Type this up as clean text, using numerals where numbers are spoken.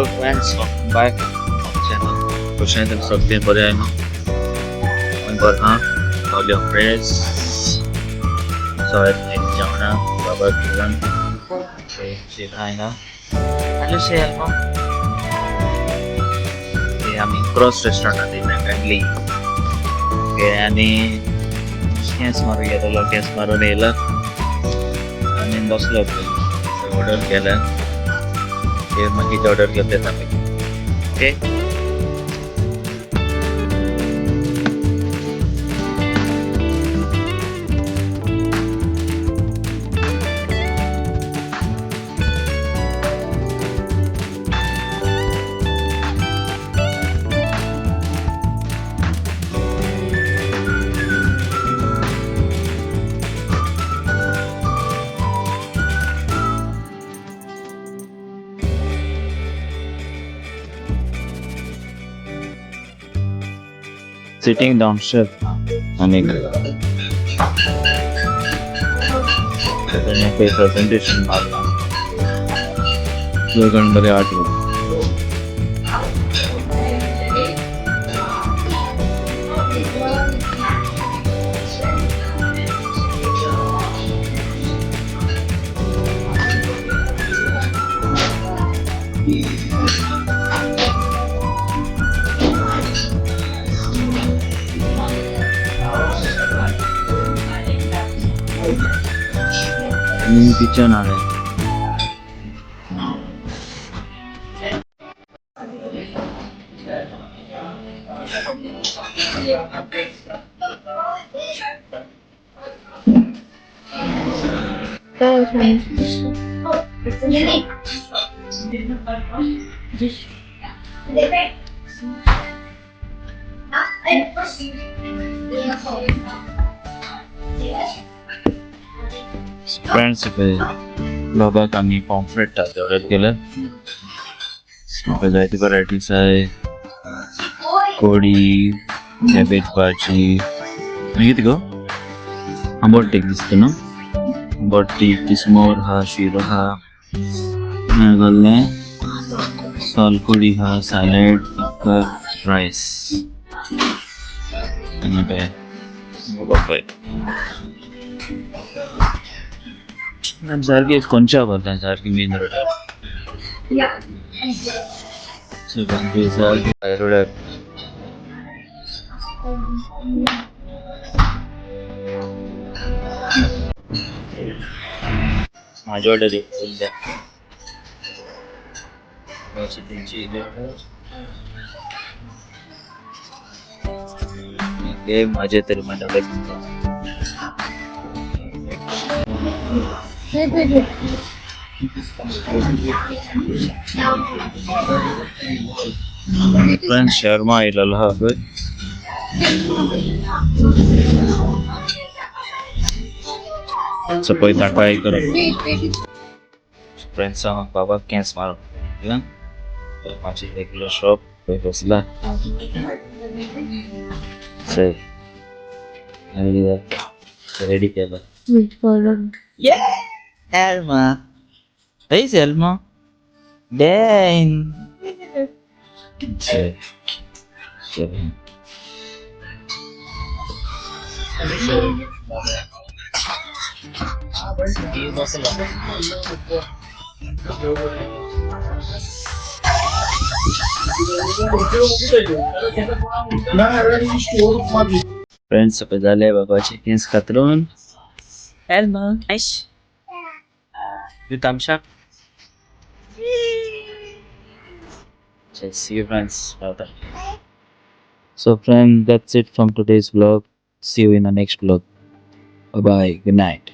Hello friends, welcome back channel. कशें तुमी सगळें बरें आहा न्हू? बरें आहा, ऑल your prayers. सो आयज जेवणा बाबा जेवण आयला. हॅलो शेल्मा. आमी क्रॉस रेस्टॉरंटात येयला काडली. ओके, आनी केंस मारूंक येतलो, केंस मारून येयला आनी बसलो पळय. ऑर्डर केल्या ते मागीर ऑर्डर केले तें दाखयता. ओके. Sitting downstairs आणि प्रेझेंटेशन मारला लोकांमध्ये आठवण. किचन आहे. फ्रेंड्स, बाबाक आमी पॉम्फ्रेट ऑर्डर केलं. जायते व्हरायटीज आहे. कोडी, कॅबेज भाजी आनी कितें गो, आंबट एक दिसता न्हू, आंबट तीख, किसमूर हा, शिरो हा, कसलें सोलकडी हा, सॅलड, रायस आनी पळय बाबा पळय सारकी कोनशा भरता, सारकी मेन रोडार. सारकी रोडार. माझी ऑर्डर द्या. मजा तरी माझ्या. फ्रेंड्स, शर्मा आयलेलो आहा पळय. सो पळय ट्राय करप. फ्रेंड्स, हांव बाबाक केंस मारप मातशें एकलो शॉप पळय बसला. रेडी केला. Wait for them. Yeah, Elma. Hey, Elma. Dang. Seven. Friends, जाले बाबाचे केंस कातरून. Elma, nice. Do thumbs up. See you friends. Bye. So friend, that's it from today's vlog. See you in the next vlog. Bye bye. Good night.